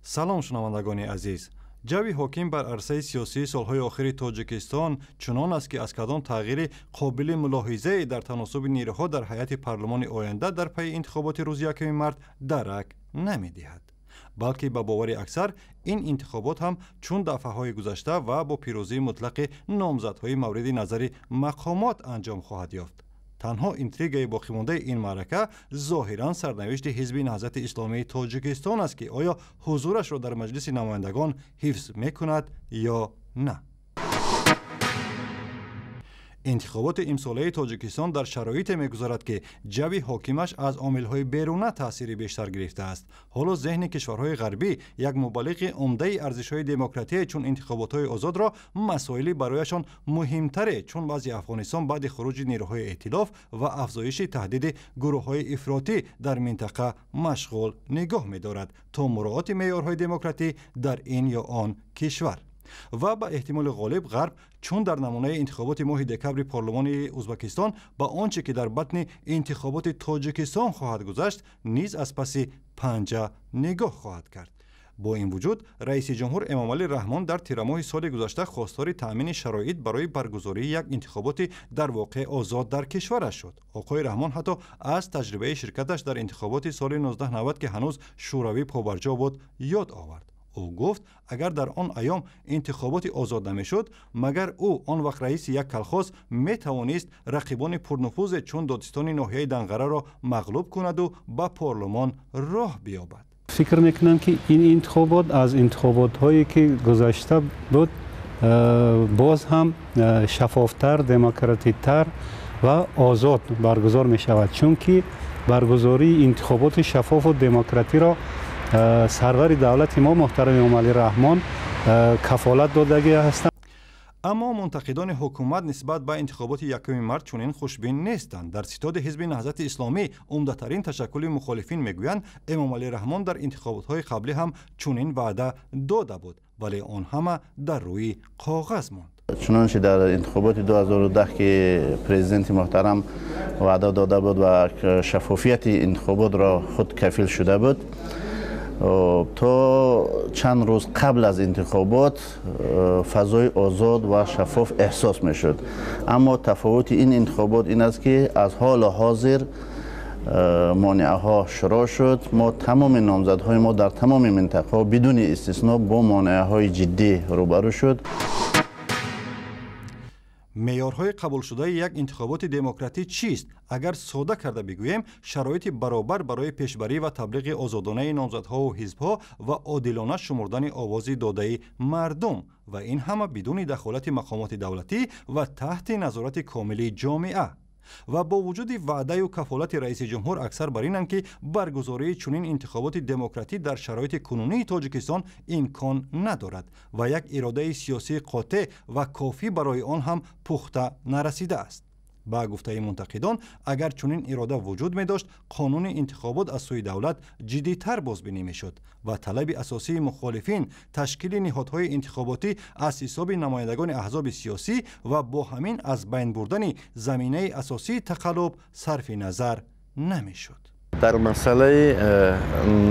Салом, шунавандагони азиз. Ҷавви ҳоким бар арсаи сиёсии солҳои охири Тоҷикистон чунон аст, ки аз кадом тағйири қобили мулоҳизае дар таносуби нерӯҳо дар ҳайати парлумони оянда дар пайи интихоботи рӯзи 1 март дарак намедиҳад, балки ба бовари аксар ин интихобот ҳам чун дафъаҳои гузашта ва бо пирӯзии мутлақи номзадҳои мавриди назари мақомот анҷом хоҳад ёфт. Танҳо интригаи боқимондаи ин маърака зоҳиран сарнавишти Ҳизби Наҳзати Исломии Тоҷикистон аст, ки оё ҳузурашро дар Маҷлиси намояндагон ҳифз мекунад ё на. Интихоботи имсолаи Тоҷикистон дар шароите мегузарад, ки ҷавви ҳокимаш аз омилҳои беруна таъсири бештар гирифтааст. Ҳоло зеҳни кишварҳои ғарбӣ як мубаллиғи умдаи арзишҳои демократие чун интихоботҳои озодро масоили барояшон муҳимтаре, чун вазъи Афғонистон баъди хуруҷи нерӯҳои эътилоф ва афзоиши таҳдиди гурӯҳҳои ифротӣ дар минтақа, машғул нигоҳ медорад то муроати меъёрҳои демократӣ дар ин ё он кишвар. Ва ба эҳтимоли ғолиб Ғарб, чун дар намунаи интихоботи моҳи декабри парлумони Ӯзбекистон, ба он чӣ ки дар батни интихоботи Тоҷикистон хоҳад гузашт, низ аз паси панҷа нигоҳ хоҳад кард. Бо ин вуҷуд раиси ҷумҳур Эмомалӣ Раҳмон дар тирамоҳи соли гузашта хостори таъмини шароит барои баргузории як интихоботи дар воқеъ озод дар кишвараш шуд. Оқои Раҳмон ҳатто аз таҷрибаи ширкаташ дар интихоботи соли 1990, ки ҳанӯз Шӯравӣ побарҷо буд, ёд овард. Ӯ гуфт, агар дар он айём интихоботи озод намешуд, магар ӯ, он вақт раиси як колхоз, метавонист рақибони пурнуфузе чун додистони ноҳияи Данғараро мағлуб кунаду ба парлумон роҳ биёбад? Фикр мекунам, ки ин интихобот аз интихоботҳое ки гузашта буд, боз ҳам шаффофтар, демократитар ва озод баргузор мешавад, чунки баргузории интихоботи шаффофу демократиро сарвари давлати мо муҳтарам Эмомалӣ Раҳмон кафолат додагӣ ҳастанд. Аммо мунтақидони ҳукумат нисбат ба интихоботи 1 март чунин хушбин нестанд. Дар ситоди Ҳизби Наҳзати Исломӣ, умдатарин ташаккули мухолифин, мегӯянд, Эмомалӣ Раҳмон дар интихоботҳои қаблӣ ҳам чунин ваъда дода буд, вале он ҳама дар рӯи коғаз монд. Чунончи дар интихоботи 2010, ки президенти муҳтарам ваъда дода буд ва шаффофияти интихоботро худ кафил шуда буд, то чанд рӯз қабл аз интихобот фазои озод ва шаффоф эҳсос мешуд. Аммо тафовути ин интихобот ин аст, ки аз ҳолу ҳозир монеаҳо шурӯъ шуд. Мо тамоми номзадҳои мо дар тамоми минтақаҳо бидуни истисно бо монеаҳои ҷиддӣ рӯбарӯ шуд. Меъёрҳои қабулшудаи як интихоботи демократӣ чист? Агар сода карда бигӯем, шароити баробар барои пешбарӣ ва таблиғи озодонаи номзадҳову ҳизбҳо ва одилона шумурдани овози додаи мардум, ва ин ҳама бидуни дахолати мақомоти давлатӣ ва таҳти назорати комили ҷомеа. Ва бо вуҷуди ваъдаю кафолати раиси ҷумҳур, аксар бар инанд, ки баргузории чунин интихоботи демократӣ дар шароити кунунии Тоҷикистон имкон надорад ва як иродаи сиёсии қотеъ ва кофӣ барои он ҳам пухта нарасидааст. Ба гуфтаи мунтақидон, агар чунин ирода вуҷуд медошт, қонуни интихобот аз сӯи давлат ҷиддитар бозбинӣ мешуд ва талаби асосии мухолифин, ташкили ниҳодҳои интихоботӣ аз ҳисоби намояндагони аҳзоби сиёсӣ ва бо ҳамин аз байн бурдани заминаи асосии тақаллуб, сарфи назар намешуд. Дар масъалаи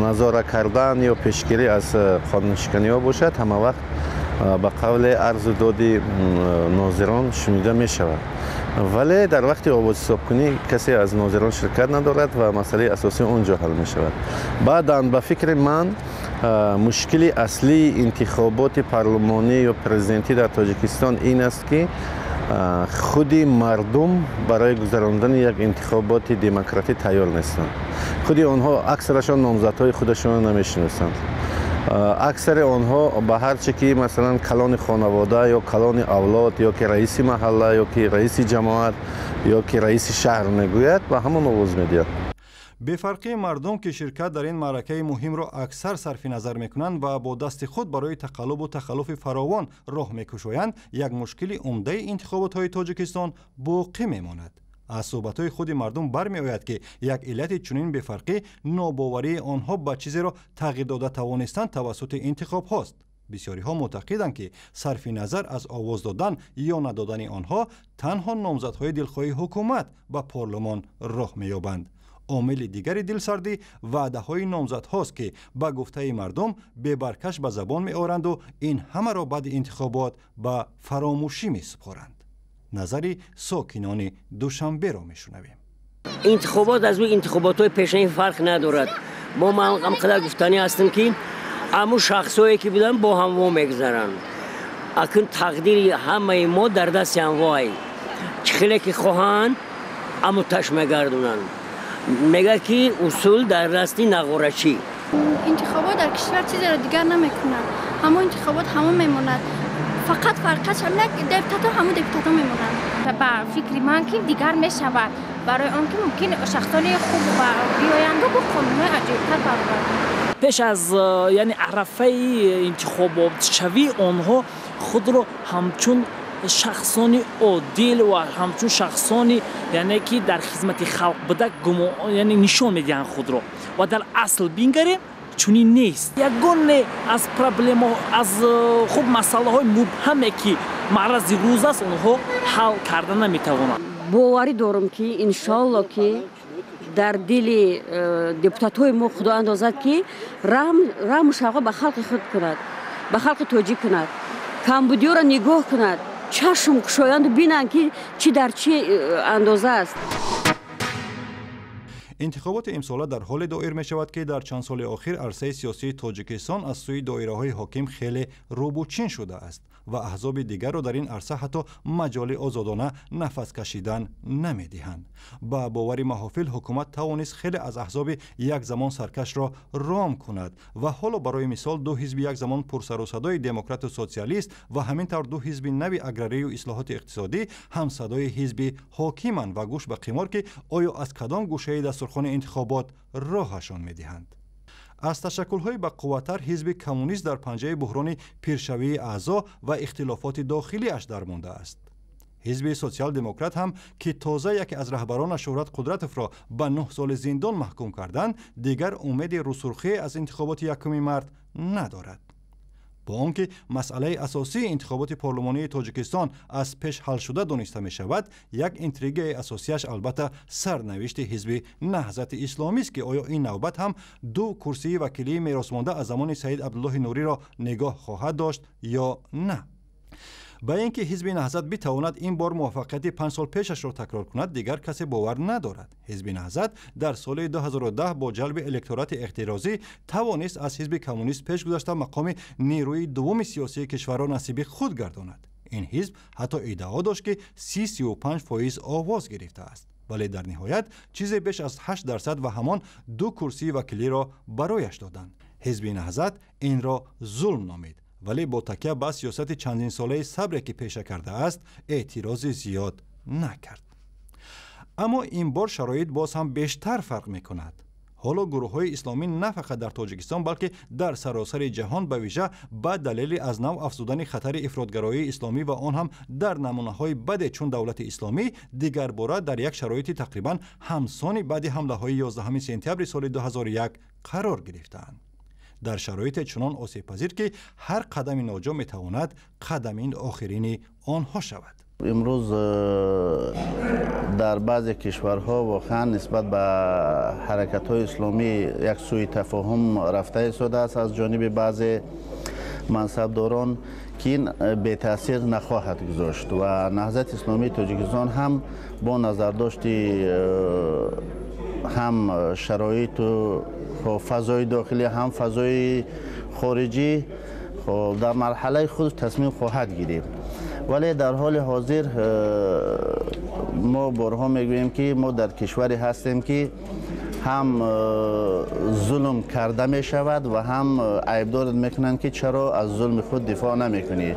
назора кардан ё пешгирӣ аз қонуншиканиҳо бошад, ҳама вақт ба қавли арзу доди нозирон шунида мешавад, вале дар вақти овозҳисобкунӣ касе аз нозирон ширкат надорад ва масъалаи асосӣ он ҷо ҳал мешавад. Баъдан, ба фикри ман, мушкили аслии интихоботи парлумонӣ ё президентӣ дар Тоҷикистон ин аст, ки худи мардум барои гузарондани як интихоботи демократӣ тайёр нестанд. Худи онҳо аксарашон номзадҳои худашонро намешиносанд. Аксари онҳо ба ҳар чӣ ки, масалан, калони хонавода ё калони авлод ё ки раиси маҳалла ё ки раиси ҷамоат ё ки раиси шаҳр мегӯяд, ба ҳамон овоз медиҳад. Бефарқии мардум, ки ширкат дар ин маъракаи муҳимро аксар сарфи назар мекунанд ва бо дасти худ барои тақаллубу тахаллуфи фаровон роҳ мекушоянд, як мушкили умдаи интихоботҳои Тоҷикистон боқӣ мемонад. Аз суҳбатҳои худи мардум бармеояд, ки як иллати чунин бефарқӣ нобоварии онҳо ба чизеро тағйир дода тавонистан тавассути интихобҳост. Бисёриҳо муътақиданд, ки сарфи назар аз овоз додан ё надодани онҳо, танҳо номзадҳои дилхоҳи ҳукумат ба парлумон роҳ меёбанд. Омили дигари дилсардӣ ваъдаҳои номзадҳост, ки ба гуфтаи мардум бебаркаш ба забон меоранду ин ҳамаро баъди интихобот ба фаромӯшӣ месупоранд. Назари сокинони Душанберо мешунавем. Интихобот аз ӯ интихоботҳои пешаин фарқ надорад. Бо ман ҳамқадар гуфтанӣ ҳастам, ки ҳамун шахсҳое ки буданд, бо ҳамво мегузаранд. Акун тақдири ҳамаи мо дар дасти ҳамвоай. Чӣ хеле ки хоҳанд, ҳамун таш мегардонанд. Мегӯяд, ки усул дар дасти нағорачӣ. Интихобот дар кишвар чизеро дигар намекунад. Ҳамон интихобот ҳамон мемонад. Фақат фарқаш ҳамин, депутатҳо ҳамон депутатҳо мемонанд. Ба фикри ман, ки дигар мешавад, барои он ки мумкин шахсони хуб биёянду бо қонунҳои аҷоибтар баробар. Пеш аз, яъне арафаи интихоботшавии, онҳо худро ҳамчун шахсони одил ва ҳамчун шахсони, яъне ки дар хизмати халқ буда, яъне нишон медиҳанд худро, ва дар асл бингарем, чунин нест. Ягоне аз проблема, аз хуб масъалаҳои мубҳаме, ки маърази рӯз аст, онҳо ҳал карда наметавонанд. Боварӣ дорам, ки иншоалло, ки дар дили депутатҳои мо Худо андозад, ки раҳму шафқат ба халқи худ кунад, ба халқи тоҷик кунад, камбудиёро нигоҳ кунад, чашм кушоянду бинанд, ки чӣ дар чӣ андоза аст. Интихоботи имсола дар ҳоле доир мешавад, ки дар чанд соли охир арсаи сиёсии Тоҷикистон аз сӯи доираҳои ҳоким хеле рӯбучин шудааст ва аҳзоби дигарро дар ин арса ҳатто маҷоли озодона нафас кашидан намедиҳанд. Ба бовари маҳофил, ҳукумат тавонист хеле аз аҳзоби як замон саркашро ром кунад ва ҳоло, барои мисол, ду ҳизби як замон пурсарусадои демократу социалист ва ҳамин тавр ду ҳизби нави аграрию ислоҳоти иқтисодӣ ҳамсадои ҳизби ҳокиманд ва гӯш ба қимор, ки оё аз кадом гӯшаи дастурхони интихобот роҳашон медиҳанд. Аз ташаккулҳои бақувваттар ҳизби коммунист дар панҷаи буҳрони пиршавии аъзо ва ихтилофоти дохилиаш дармондааст. Ҳизби Социал-демократ ҳам, ки тоза яке аз раҳбаронаш Шӯҳрат Қудратовро ба 9 соли зиндон маҳкум карданд, дигар умеди рӯсурхие аз интихоботи 1 март надорад. Бо он ки масъалаи асосии интихоботи парлумонии Тоҷикистон аз пеш ҳалшуда дониста мешавад, як интригаи асосияш албатта сарнавишти ҳизби Наҳзати Исломист, ки оё ин навбат ҳам ду курсии вакилии меросмонда аз замони Саид Абдуллоҳи Нуриро нигоҳ хоҳад дошт ё на. Ба ин ки ҳизби Наҳзат битавонад ин бор муваффақияти 5 сол пешашро такрор кунад, дигар касе бовар надорад. Ҳизби Наҳзат дар соли 2010 бо ҷалби электорати эътирозӣ тавонист аз ҳизби коммунист пеш гузашта, мақоми нерӯи дуввуми сиёсии кишварро насиби худ гардонад. Ин ҳизб ҳатто иддао дошт, ки 30-35% овоз гирифтааст, вале дар ниҳоят чизе беш аз 8% ва ҳамон ду курсии вакилиро барояш доданд. Ҳизби Наҳзат инро зулм номид, вале бо такя ба сиёсати чандинсолаи сабре, ки пеша кардааст, эътирози зиёд накард. Аммо ин бор шароит боз ҳам бештар фарқ мекунад. Ҳоло гурӯҳҳои исломӣ на фақат дар Тоҷикистон, балки дар саросари ҷаҳон, ба вижа ба далели аз нав афзудани хатари ифротгароии исломӣ ва он ҳам дар намунаҳои баде чун Давлати Исломӣ, дигарбора дар як шароити тақрибан ҳамсони баъди ҳамлаҳои 11 сентябри соли 2001 қарор гирифтаанд, дар шароите чунон осебпазир, ки ҳар қадами ноҷо метавонад қадами охирини онҳо шавад. Имрӯз дар баъзе кишварҳо воқеан нисбат ба ҳаракатҳои исломӣ як сӯи тафоҳум рафта истодааст аз ҷониби баъзе мансабдорон, ки ин бетаъсир нахоҳад гузошт ва Наҳзати Исломии Тоҷикистон ҳам бо назардошти ҳам шароиту фазои дохилӣ, ҳам фазои хориҷӣ дар марҳалаи худ тасмим хоҳад гирифт. Вале дар ҳоли ҳозир мо борҳо мегӯем, ки мо дар кишваре ҳастем, ки ҳам зулм карда мешавад ва ҳам айбдорат мекунанд, ки чаро аз зулми худ дифоъ намекунӣ.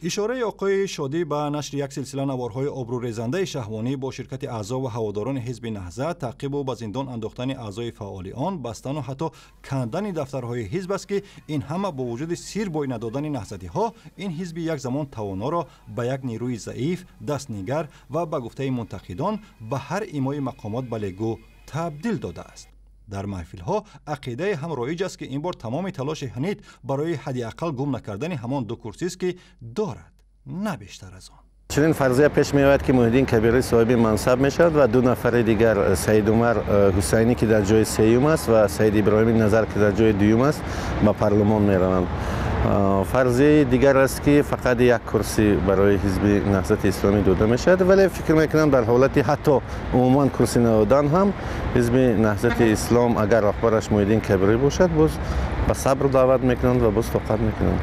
Ишораи оқои Шодӣ ба нашри як силсила наворҳои обрӯрезандаи шаҳвонӣ бо ширкати аъзо ва ҳаводорони ҳизби Наҳзат, таъқибу ба зиндон андохтани аъзои фаъоли он, бастану ҳатто кандани дафтарҳои ҳизб аст, ки ин ҳама бо вуҷуди сир бой надодани наҳзатиҳо ин ҳизби як замон тавоноро ба як нерӯи заиф, дастнигар ва ба гуфтаи мунтақидон ба ҳар имои мақомот балегӯ табдил додааст. Дар маҳфилҳо ақидае ҳам роиҷ аст, ки ин бор тамоми талоши ҳанид барои ҳадди ақал гум накардани ҳамон ду курсист, ки дорад, на бештар аз он. Чунин фарзия пеш меояд, ки Муҳиддин Кабирӣ соҳиби мансаб мешавад ва ду нафари дигар, Саид Умар Ҳусайнӣ, ки дар ҷои сеюм аст, ва Саид Иброҳими Назар, ки дар ҷои дуюм аст, ба парлумон мераванд. Фарзияи дигар аст, ки фақат як курсӣ барои Ҳизби Наҳзати Исломӣ дода мешавад, вале фикр мекунам, дар ҳолати ҳатто умуман курсӣ надодан ҳам, Ҳизби Наҳзати Ислом, агар роҳбараш Муҳиддин Кабирӣ бошад, боз ба сабр даъват мекунанд ва боз тоқат мекунанд.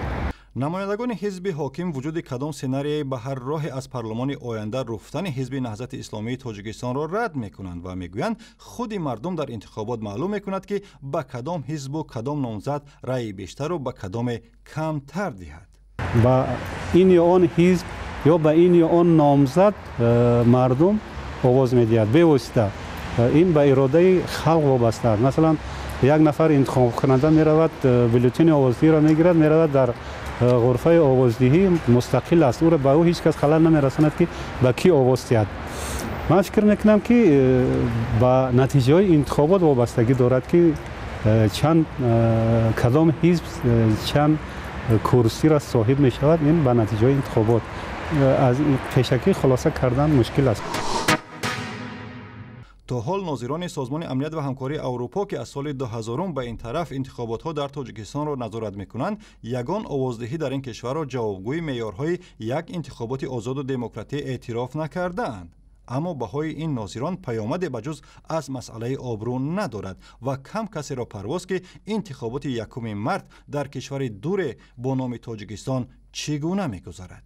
Намояндагони ҳизби ҳоким вуҷуди кадом сценарие ба ҳар роҳе аз парлумони оянда руфтани Ҳизби Наҳзати Исломии Тоҷикистонро рад мекунанд ва мегӯянд, худи мардум дар интихобот маълум мекунад, ки ба кадом ҳизбу кадом номзад раъи бештару ба кадоме камтар диҳад. Ба ин ё он ҳизб ё ба ин ё он номзад мардум овоз медиҳад бевосита. Ин ба иродаи халқ вобаста аст. Масалан, як нафар интихобкунанда меравад, бюллетени овоздиҳиро мегирад, меравад дар ғурфаи овоздиҳӣ, мустақил аст, ӯро ба ӯ ҳеҷ кас халал намерасонад, ки ба кӣ овоз диҳад. Ман фикр мекунам, ки ба натиҷаҳои интихобот вобастагӣ дорад, ки чанд, кадом ҳизб чанд курсиро соҳиб мешавад. Ин ба натиҷаҳои интихобот, аз пешакӣ хулоса кардан мушкил аст. То ҳол нозирони Созмони амният ва ҳамкории Аврупо, ки аз соли 2000 ба ин тараф интихоботҳо дар Тоҷикистонро назорат мекунанд, ягон овоздиҳӣ дар ин кишварро ҷавобгӯи меъёрҳои як интихоботи озоду демократӣ эътироф накардаанд. Аммо баҳои ин нозирон паёмаде ба ҷуз аз масъалаи обрӯ надорад ва кам касеро парвоз, ки интихоботи 1 март дар кишвари дуре бо номи Тоҷикистон чӣ гуна мегузарад,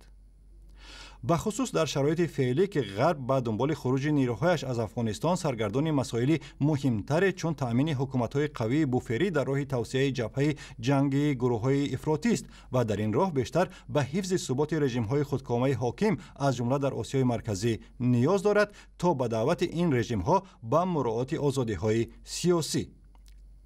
бахусус дар шароити феълӣ, ки Ғарб ба дунболи хуруҷи нерӯҳояш аз Афғонистон саргардони масоили муҳимтаре, чун таъмини ҳукуматҳои қавии буферӣ дар роҳи тавсеаи ҷабҳаи ҷанги гурӯҳҳои ифротист ва дар ин роҳ бештар ба ҳифзи суботи режимҳои худкомаи ҳоким, аз ҷумла дар Осиёи Марказӣ, ниёз дорад, то ба даъвати ин режимҳо ба муроати озодиҳои сиёсӣ.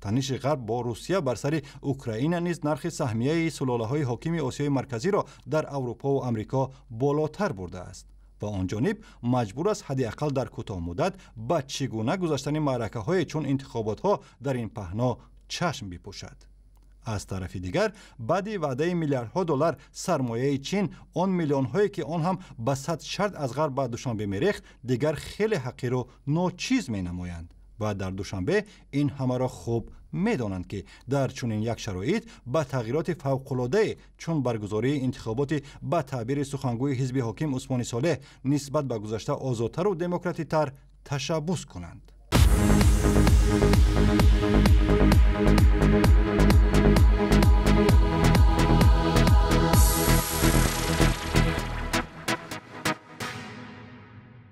Таниши Ғарб бо Русия бар сари Украина низ нархи саҳмияи сулолаҳои ҳокими Осиёи Марказиро дар Аврупову Амрико болотар бурдааст ва он ҷониб маҷбур аст, ҳадди ақал дар кӯтоҳмуддат, ба чӣ гуна гузаштани маъракаҳое чун интихоботҳо дар ин паҳно чашм бипӯшад. Аз тарафи дигар, баъди ваъдаи миллиардҳо доллар сармояи Чин, он миллионҳое, ки он ҳам ба сад шарт аз Ғарб ба Душанбе мерехт, дигар хеле ҳақиру ночиз менамоянд ва дар Душанбе ин ҳамаро хуб медонанд, ки дар чунин як шароит ба тағйироти фавқулоддае, чун баргузории интихоботи, ба таъбири сухангӯи ҳизби ҳоким Усмони Солеҳ, нисбат ба гузашта озодтару демократитар ташаббус кунанд.